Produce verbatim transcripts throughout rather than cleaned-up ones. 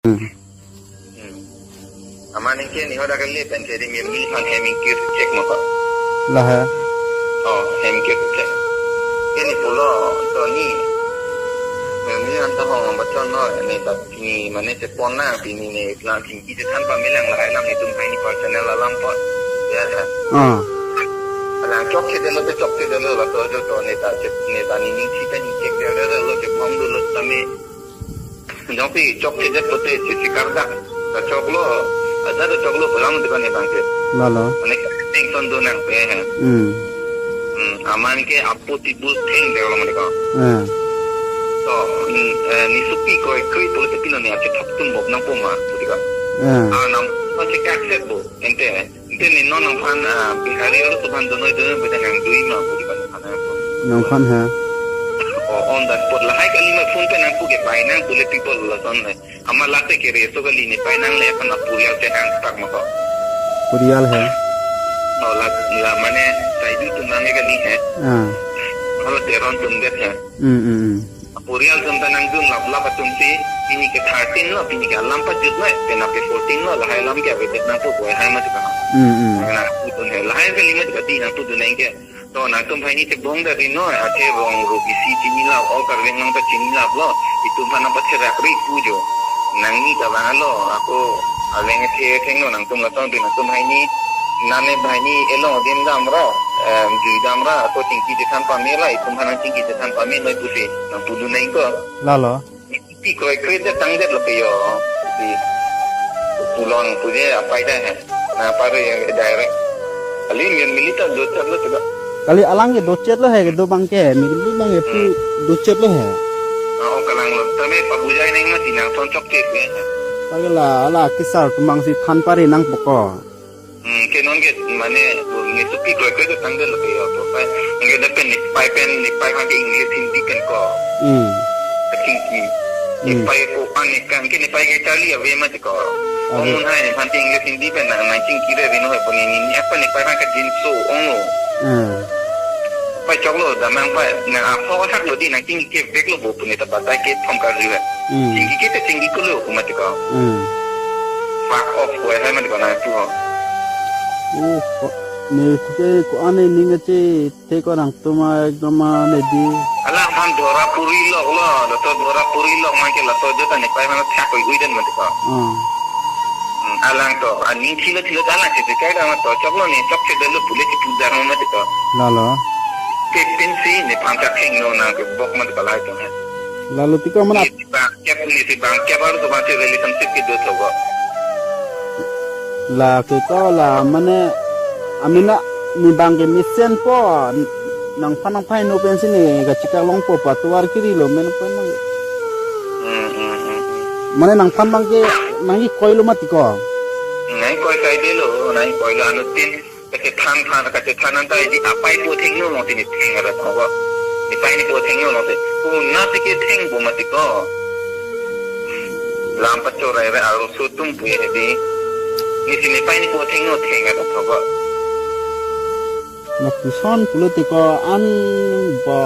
Hmm. Hmm. Amat ningke ni hoda kali pen ke di mimi han hem ingkir cek maka. Lahai. Oh, hem ingkir cek. Ini pulo to ni. Mimi han ta hong bachon no ni ta ni mane chepon na pini ni lang chingki chethan pame lang lahai lam netum hai ni personal alam po. Ya ta. Ah. Alang chokchedetlo te chokchedetlo laso ajoto ne ta chet ne ta ni ning si ta ni chekchedetlo chepon dolo tame. Jongsi chokchedet pote chesi kardak. Ta choklo, ada ta choklo pulang te kone bang ke. Lalo. Mane tension do nang pe he. Hmm. Hmm, amat ke apo tibul theng de lo mane ko. Eh. To, mm, eh, ni supi ko ekri pulo te pilo ni ache thap tum bok nangpo ma, puti ko. Eh. Ah, nam, pa che kak set bo, ente. Ente ni non nangphan, ah, Bihari alo tuphan donoi donoi beda nang dui ma, puti ko nangphan nangpo. Nangphan ha. Oh, on the spot lahai kali ma phone pe nangpu ke pai nang pule people lason le. Ama late ke reso kali ne pai nang le pan apurial te hang tak ma ko. Purial hai. Oh, la, la mane saidu tum nang kali hai. Ah. Hala Teron tum det hai. Hmm, hmm, hmm. Apurial tum ta nangdun lap lap atum si, pini ke thirteen lo, pini ke alam pajut lo, pena pe fourteen lo, lahai lam ke avedet nangpo ko hai ma tu ka. Hmm, hmm. Nang pudun hai, lahai kali ma tu ka di nangpudun nang ke. To nangtum hai ni chebong da ri no, athe rong ro bisi chini lap, all Karbi Anglong ta chini lap lo, itum aphan nangpatherak ri pu jo. Nangni ta bang alo, ako aleng athe thengno nangtum lason ri nangtum hai ni, nane bhai ni elong dim dam ra, em, jui dam ra, ako chingki chethan pame ra, itum aphan nang chingki chethan pame noi pusi, nangpudun nang ko. Lalo. Pi kroi kroi det tangdet lo ke yo. Pi pulang puje apai dah. Na paru yang direct. Kali min milita docet lo juga. Kali alang ke docet lo hai, kedo bang ke, mili bang ke pu docet lo hai. Oh, kalang lo. Tame pabujai neng mati nang ton chokche ke. Kali la, ala kisar tumang si than pari nangpo ko. Hmm, ke non ke mane ni supi kroi kroi ke tangdet lo ke yo to. Pai, nge da pen ni pai pen ni pai aphan ke English Hindi pen ko. Hmm. Kachingki. Ni Hmm. pai ko an ni kan ke ni pai ke charli ave ma ko. Ave. Ko mun hai ni aphan ke English Hindi pen nang nang chingki re vino hai puni ni ni apa ni pai aphan ke jinso ong lo. Hmm. Pai choklo damnang pai nang apo sak lo di nang chingki ke vek lo bo puni ta batai ke thom karju hai. Hmm. Chingki ke te chingki ko lo kuma ko. Hmm. Fuck off ko hai ma ko nang tu ho. Oh, ko, ne ke ko ane ning ache te ko nangtum ekdom ane di. Alang aphan dora puri lok lo, lo to dora puri lok ma ke lo to jota ne pai ma thak koi gui den ma ko. Hmm. Hmm, alang to, aning thilo thilo ta alang che kai dam to choklo ne chokche dolo pule chi pujar ma ko. Lalo. Te pensi ne aphan thak heng no na ke bok ma ko lahai to hai. Lalo tiko mana. Ni si bang kep ni si bang kep aru to masih relationship ke do to ko. La ke ko la mane amena ni bang ke mesen po nangphan nangphan no pensi ne kachikak longpo patuar kiri lo men po mang. Hmm, hmm, hmm, hmm. Mane nangphan bang ke nangkikoi lo mati ko. Nangkikoi kai de lo, nangkikoi lo anutin. Kachethan phan, kachethan anta edi apai po thengno lo tini theng ara thong ko. Ni pai ni po thengno lo te. Ko na ti ke theng bo mati ko. Lam pachorai re aro so tum pu ye di. Ni si ni pai ni po thengno theng ara thong ko. Na puson pulo te ko an ba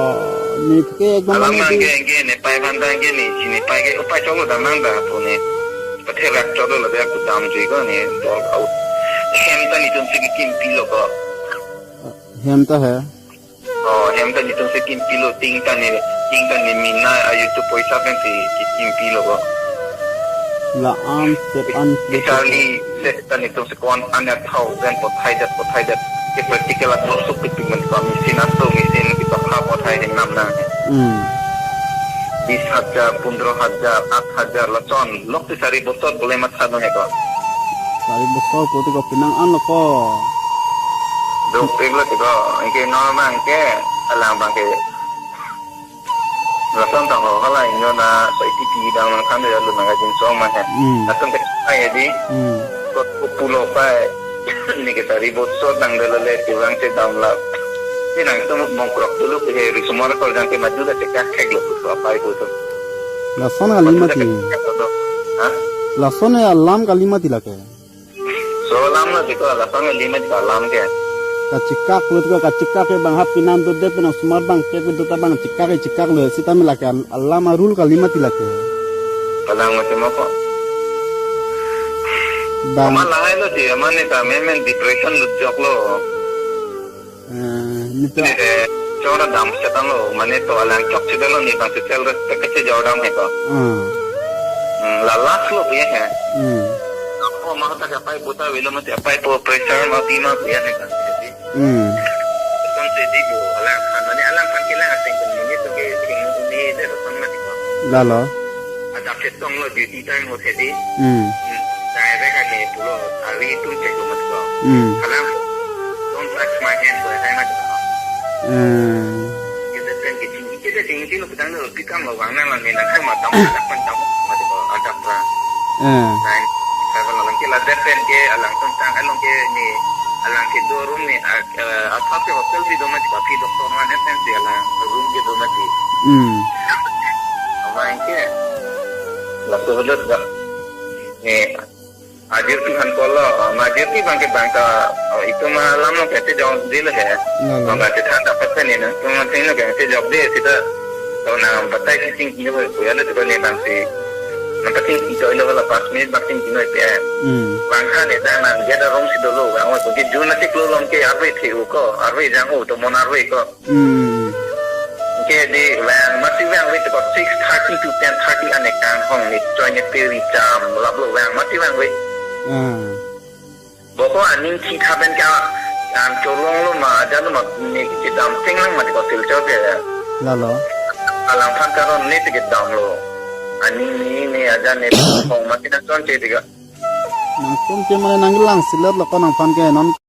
ni ke ekdom Alam ane nang di. Ke, ke ni pai phan ta ke ni, si ni pai ke, upai cholo dam nang da pu ni. Patherak cholo lo dia ku dam jui ko ni, dol out. Hem ta netum si kimpi lo ko. Hem ta hai. Oh, hem ta netum si kimpi lo, ting ta ni, ting ta ni mina, ayu tu poisa pen si kimpi lo ko. La an, set an, set. Charli, set ta netum si ko-an an ya thousand pothai det, pothai det. Ke practical a dosuk ke pigment ko machine aso machine ke pakha pothai hen nam na. Hmm. Bis hajar, pundro hajar, at hajar, lason. Lok ti sari bosor boleh matha dong ya ko. Sari bosor ko ti ko pinang an lo ko. Dok pek lo ti ko, ingke normal ke, alang bang ke. Lason tang ho hala inyo na so iti pi dang nang khan ya lo nang ajin song ma he. Hmm. Lason ke ai di. Hmm. Ko pulo pai. Ni ke sari bosor dang delo le tiwang che dam la. Ni nangtum mongkrok dulu ke risumar kol jang ke maju da che kak khek lo ko apai ko to. Lason kali mati. Ha? Lason ya alam kali mati lake. So alam lo ti ko lason kali mati alam ke. Kachikak lo ti ko kachikak ke bang hap pinan do de pinang sumar bang ke do ta bang chikak ke chikak lo sita me lake al-, alam arul kali mati lake. Kalang mati mo ko. Bang. Mama lahai lo si, mane ta memen depression lut jok lo. Eh, nito. Ni de, chora dam setan lo, mane to alang chok si dalo ni bang si self respect ke jordan he ko. Hmm. Hmm, la last lo pu he. Hmm. Apo ma ta kapai puta velo mati apai po pressure ma pi ma pu he ka. Hmm. Kon se di bo, alang phan, mane alang phan kelang aseng kon ni to ke sing ni de ro kon mati ko. Lalo. Adap chetong lo duty time ho se di. Hmm. Hmm. Direct ani pulo, avi tu cek lo mat ko. Hmm. Alang, "Don't touch my hand," ko, hai mat ko. Hmm. Kita pen ke ching, kita ching ching lo pedang lo, pikam lo, wang nang lang ni nang hai mat tam, tak pen tam, mat ko, adap ra. Hmm. Nine, seven lo lang ke la dep pen ke, alang tun tang, along ke ni, alang ke do room ni, ah, eh, asap ke hotel si do mati, kapi doktor man S M C alang room ke do mati. Hmm. Ama ke, lapu hotel ga. Ni, ajir tu han kolo, ama ajir tu bang ke bang ta, oh, itu ma lam lo kete jong dil he. Lalo. Bang ke than ta pasen ni na, tu ma ting lo kete jok de, sita, to na batai si ting ni ho, ya le tu ni bang si. Na pating si join lo la pas minute bang ting ni ho pe. Hmm. Bang khan ni ta nang dia da room si dolo, bang, oh, ke jun na sik lo long ke, arve thi u ko, arve jang u, to mon arve ko. Hmm. Ke di vang, mati vang wait about six thirty to ten thirty ane kang hong ni choi ne peri jam lap lo vang, mati vang wait. Hmm. Boko aning thi thaben ka, am cholong lo ma, ajan lo ma, ni ke dam sing lang mati ko sil chau ke. Lalo. Alang phan karon ni te ke dam lo. Aning ni, ni ajan ni hong mati na chon che te ka. Nang chon che mane nang lang silet lo ko nang phan ke non.